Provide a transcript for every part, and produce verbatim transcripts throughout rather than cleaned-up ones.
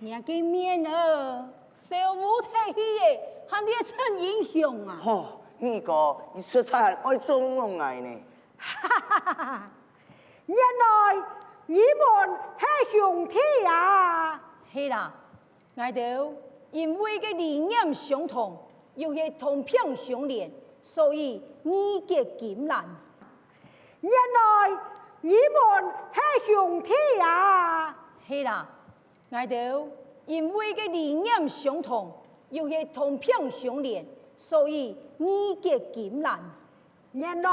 若个面啊，愁烏忒去个，還列出英雄啊！吼，二哥，你實在愛捉弄𠊎呢。哈哈哈哈！原來你們係兄弟啊！係啦，𠊎兜因為个理念相同，又係同病相憐，所以義結金蘭。原來你們係兄弟啊！係啦， 𠊎兜因為个理念相同，又係同病相憐，所以義結金蘭。原來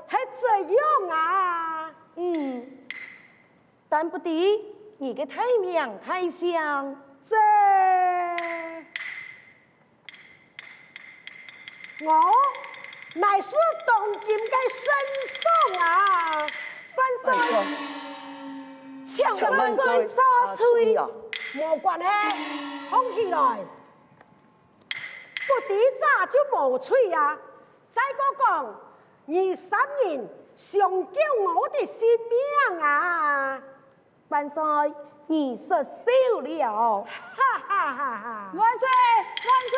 係這樣啊！嗯，但不知你个大名大姓？這 我乃是當今个聖上啊！萬歲！請萬歲赦罪啊！無關係，放起來！不知者就無罪啊！再過講，你三人相救我的性命啊！ 萬歲，你說笑了。哈哈哈哈！萬歲，萬歲！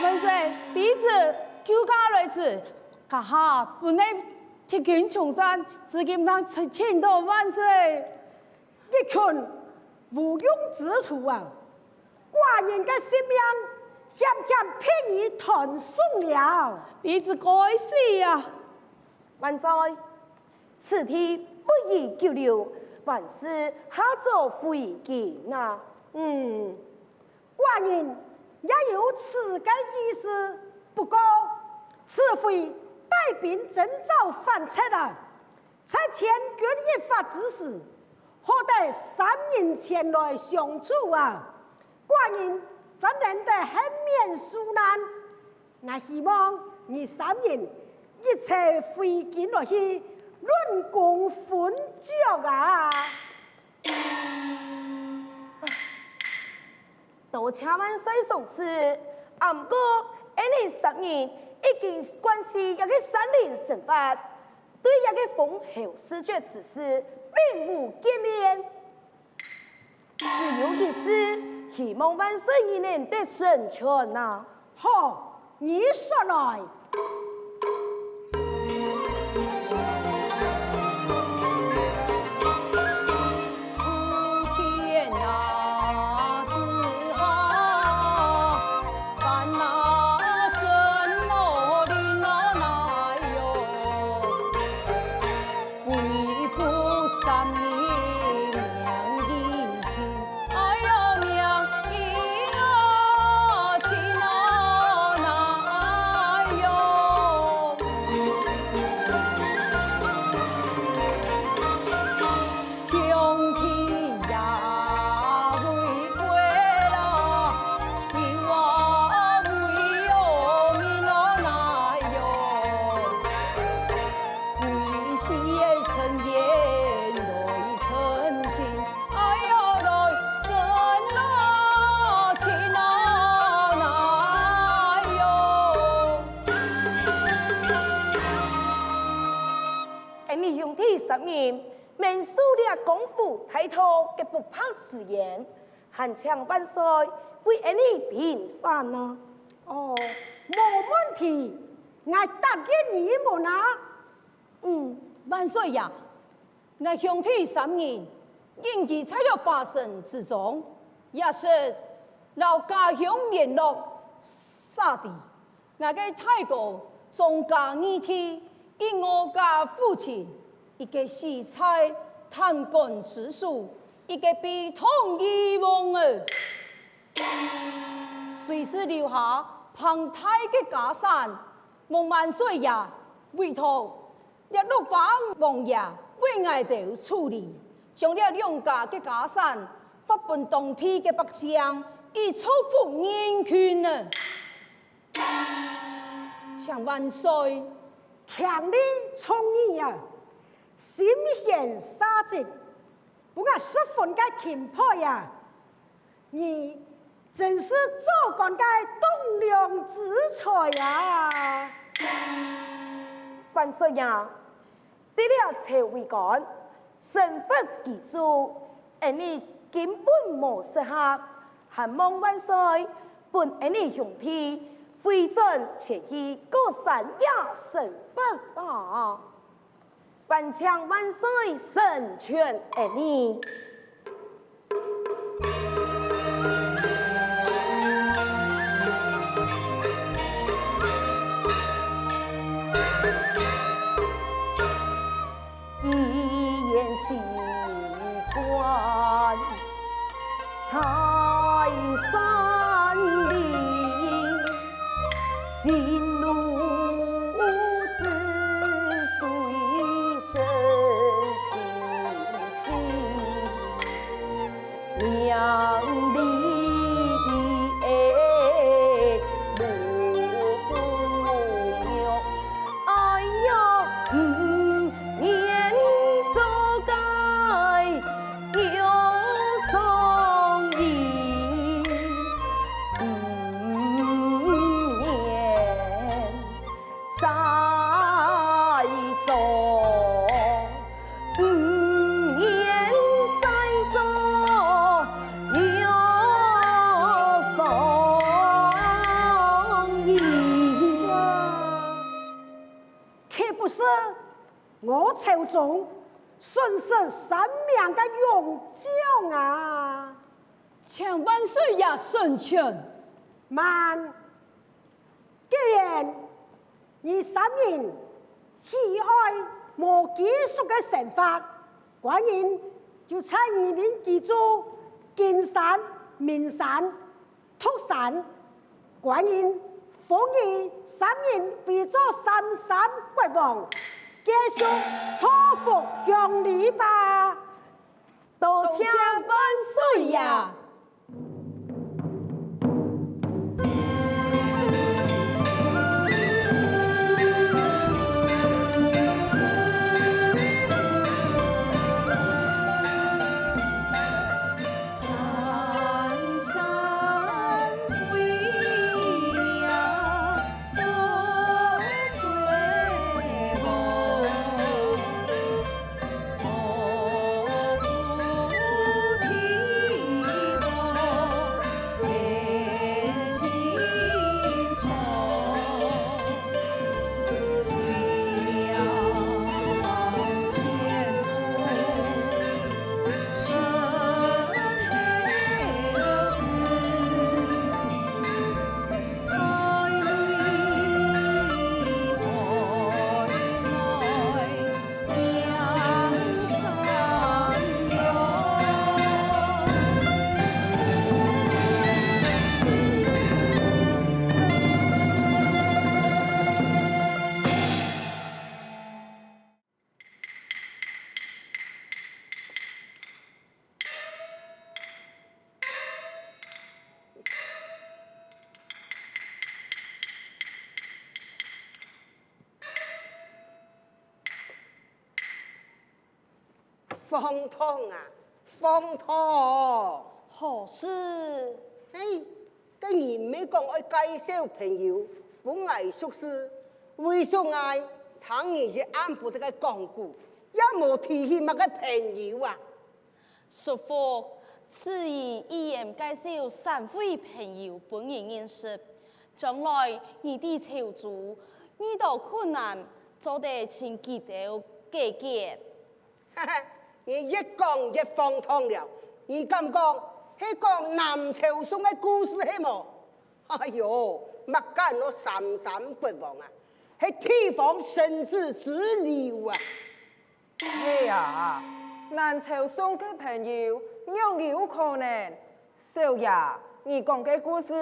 萬歲，卑職救駕來遲，這下分𠊎敵軍衝散，至今還尋毋到萬歲。一群無用之徒啊！寡人个性命險險被你斷送了。卑職該死啊！萬歲， 此地不宜久留，還是下早回京啊。嗯，寡人也有此个意思，不過此回帶兵徵討反賊啊，在千鈞一髮之時，好得三人前來相助啊，寡人正能得幸免受難。 𠊎希望你三人一齊回京來去論功分爵啊！多謝萬歲賞賜，啊毋過，𠊎等三人已經慣勢這个山林生活，對這个封侯事爵之事並無眷戀。 只有一事，希望萬歲你能得成全啊！好，你說來。𠊎等兄弟三人，免受這江湖大盜个不白之冤，還請萬歲為𠊎等平反啊！哦，無問題，𠊎答應你們啊！嗯，萬歲爺，𠊎兄弟三人隱居在這花城之中，也係摎家鄉聯絡沙地。 𠊎个大哥張家義弟，佢我家父親，一個死在貪官之手，一個被通緝亡了。隨時留下龐大个家產，望萬歲爺委託這陸花王爺為𠊎兜處理，將這兩家个家產發分當地个百姓，以造福人群呢。 請萬歲！聽你創意啊，心懸沙石，分𠊎十分个欽佩啊！你真是做官个棟樑之才啊！萬歲呀！ 對了朝為官，神佛居住，𠊎俚根本無適合，還望萬歲分𠊎俚兄弟回轉前去過山野生活啊！還請萬歲成全𠊎俚。 卻不是，我朝中損失三名个勇將啊！請萬歲爺成全。慢！ 既然你三人喜愛無拘束个生活，官人就在你等居住金山、明山、獨山。官人封你三人為做三山國王，繼續造福鄉里吧。多謝萬歲爺！荒唐啊，荒唐！何事？嘿，該人毋係講愛介紹朋友分𠊎熟事，為著𠊎聽你一暗晡个講古，也無提起麼个朋友啊！叔父，此人預言介紹三位朋友分你認識，將來你在朝中遇到困難，做得尋佢兜解決。 哈哈，你越講越荒唐了。你敢講係講南朝宋个故事係無？哎喲，麼个安到三山國王啊，係地方神子之流啊！係啊，南朝宋个朋友仰有可能？少爺，你講个故事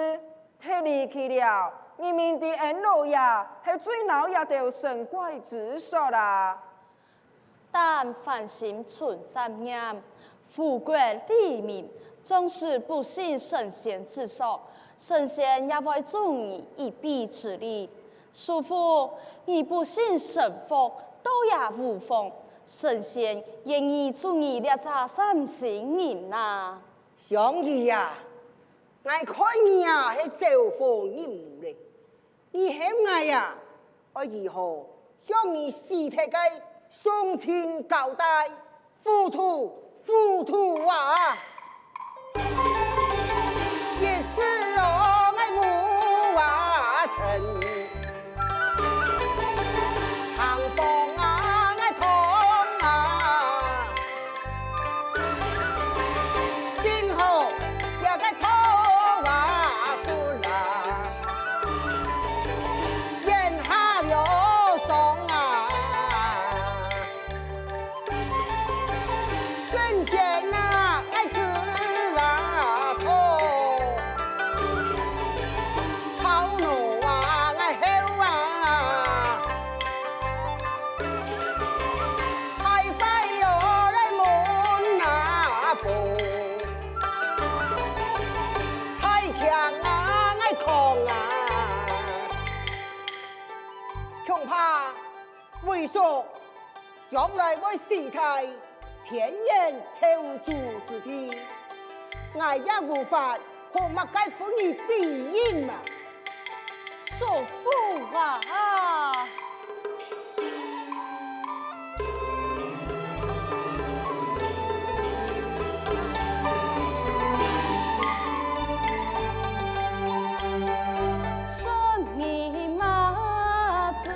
忒離奇了，人民知恩老爺係最惱這兜神怪之說啊！ 但凡心存善念，福國利民，縱使不信神仙之說，神仙也會助你一臂之力。叔父，你不信神佛，倒也無妨，神仙願意助你這隻善心人啊！相宜啊，𠊎看你啊係走火入魔咧。 你喊𠊎啊，愛如何向你死忒个鄉親交代？糊塗啊！一時哦，𠊎目啊撐，行風啊，𠊎痛啊！ 今後這个草啊樹啊，眼下了霜啊，神仙啊，𠊎知啊痛，泡奴啊，𠊎後啊。 大快哦來問阿公，大強啊，𠊎囥啊！恐怕遺屬將來會死在天涯蹺蹺之地，𠊎也無法 好麼个分你知音嘛？叔父啊！停手，停手！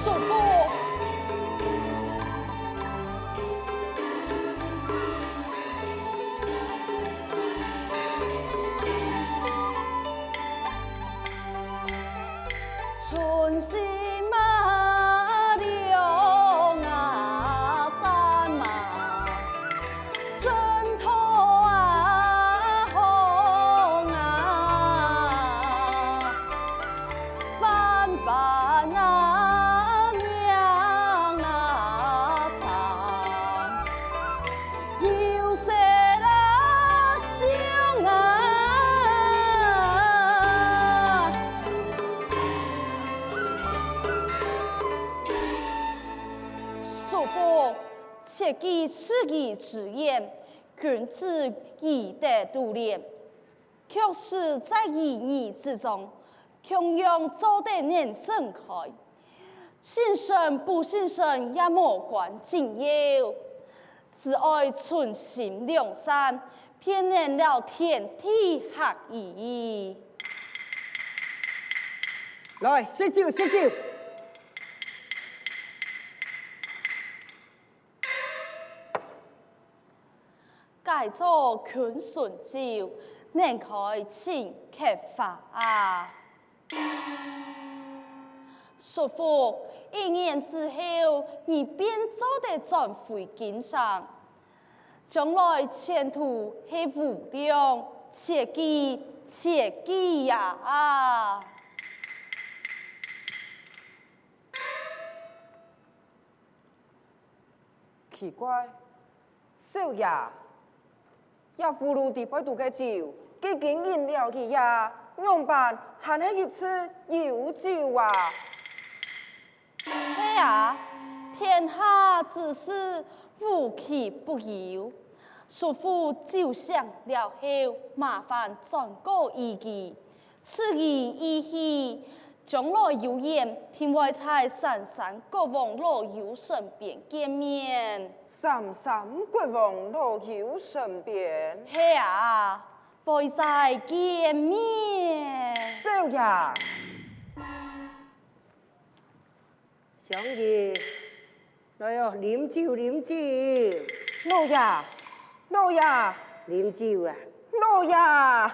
叔父！ 叔父，切記自己之言，君子以德度量。 卻使在兒女之中，共樣做得能盛開。新生不新生也無關緊要，只愛存心良善，便能了天地合一。來，食酒，食酒！ 改做君臣酒，能開清客話啊！叔父，一年之後，你便做得轉回京城，將來前途係無量，切記，切記呀！啊！ 奇怪，少爺，這葫蘆底背肚个酒，既經飲了去呀，仰般還係一直有酒啊？係啊，天下之事，無奇不有。叔父酒醒了後，麻煩轉告依佢， 賜佢意氣，將來有緣，定會在三山國王老友身邊見面。三山國王老友身邊？係啊，會再見面。少爺！相爺， 來哦，啉酒，啉酒。老爺，老爺。啉酒啊。老爺。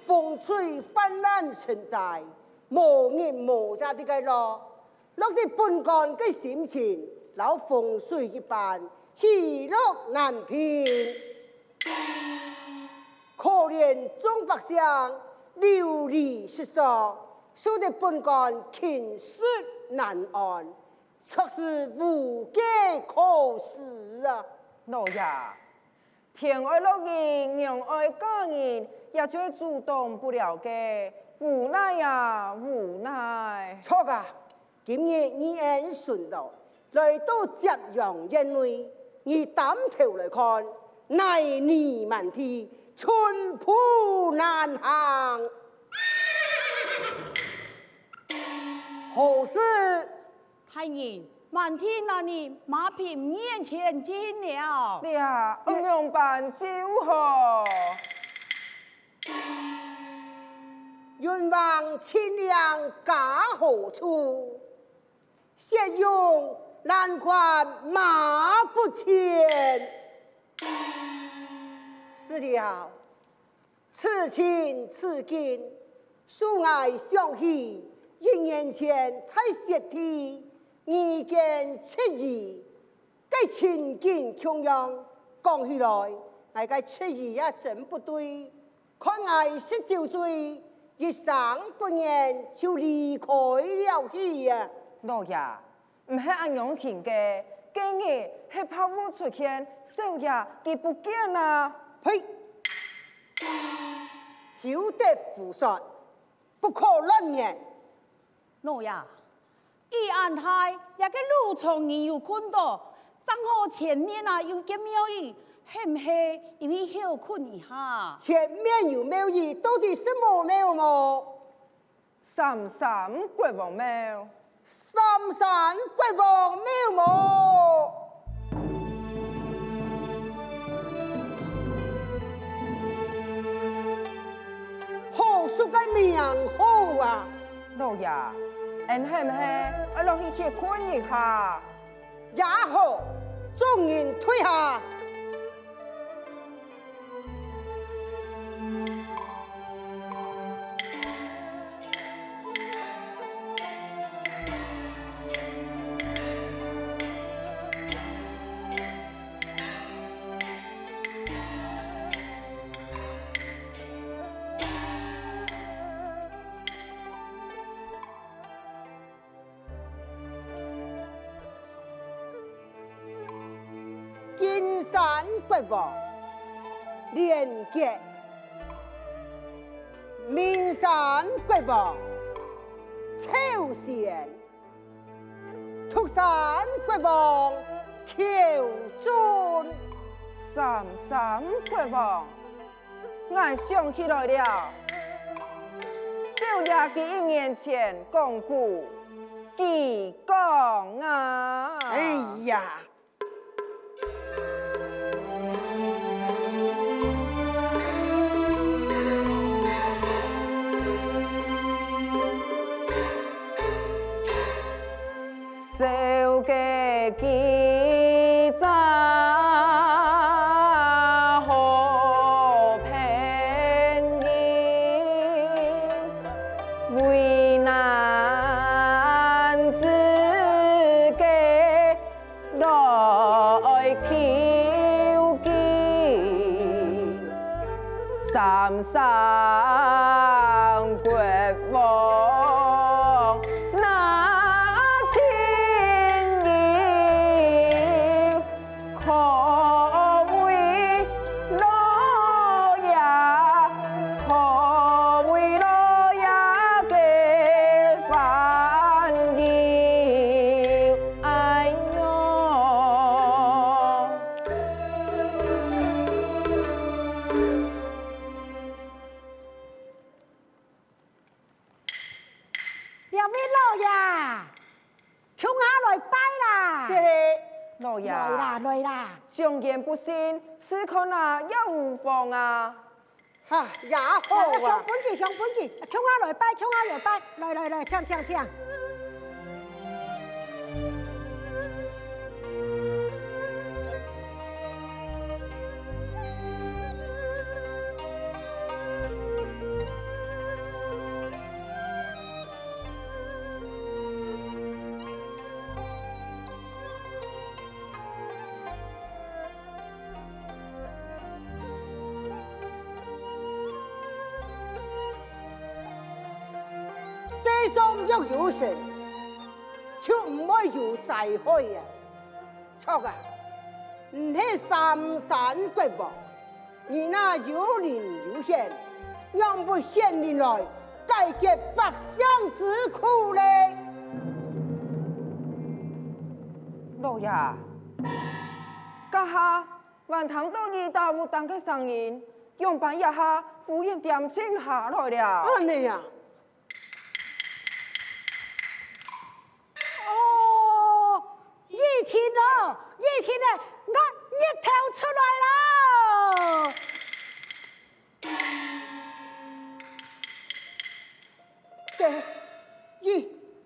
風吹患難成災，無日無夜个落，落得本官个心情，摎風水一般，喜樂難平。可憐眾百姓流離失所，使得本官寢食難安， 確實無計可施啊！老爺，天愛落雨，娘愛嫁人，也就係阻擋不了个，無奈啊，無奈！著啊！今日你恁順路，來到揭陽縣內，你擔頭來看，泥濘滿地，寸步難行。何事？ 大人，滿地泥濘馬平面前進了。這愛仰般救好？運往秦嶺嘉禾處，雪擁欄杆馬不前。是了， 此情此景，使𠊎想起一年前在雪地遇見魑異，該情景共樣。講起來，𠊎个魑異也真不對，看𠊎食酒醉，一聲不言就離開了去啊！老爺， 毋係恁樣形个，該日係伯父出現，少爺佢不見啊！呸！休得胡說，不可亂言！老爺，雨恁大，這个路上人有困著，正好前面啊有間廟宇，係毋係因為休睏一下？前面有廟宇，到底係無廟無？ 三山國王廟。三山國王廟無？好熟个名號啊！老爺，𠊎係毋係愛落去歇睏一下？也好，眾人退下。 金山國王連結，明山國王朝鮮，獨山國王求尊。三山國王， 𠊎想起來了，少爺佢一年前講古，佢講啊。哎呀！兩位老爺，共下來拜啦！這係老爺，來啦，來啦！眾人不信，試看啊，也無妨啊！哈，也好啊！來，來，向分佢，向分佢，共下來拜，共下來拜！來，來，來，請，請，請！上若有神，就毋會有災害啊！著啊，你係三山國王，你那有靈有顯，仰不顯靈來解決百姓之苦咧？老爺，這下還聽到你打烏當个聲音，仰般這下忽然恬靜下來了？恁呢啊！ 哦，雨停了，雨停了，𠊎日頭出來了。這，雨，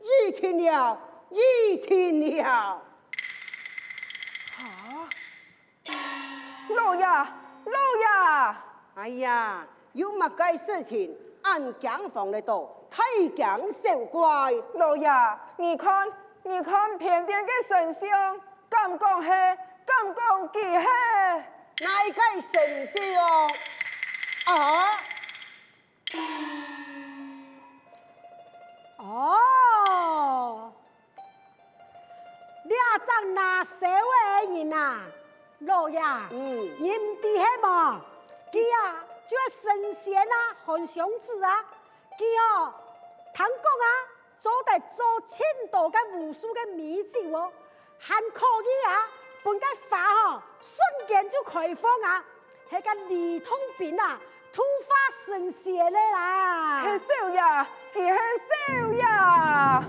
雨停了，雨停了。啊？ 老爺，老爺！哎呀，有麼个事情恁驚慌咧都，大驚小怪？老爺，你看，你看偏殿个神像，敢講係，敢講佢係？哪一个神像？啊？ 哦，這隻拿簫个人啊，老爺，嗯。你毋知係無？佢啊，就係神仙啊，韓湘子啊。佢哦，聽講啊，做得做盡多个無數个美酒哦， 還可以啊，分該花吼，瞬間就開放啊！係該呂洞賓啊，度化神仙个啦！係少爺，佢係少爺！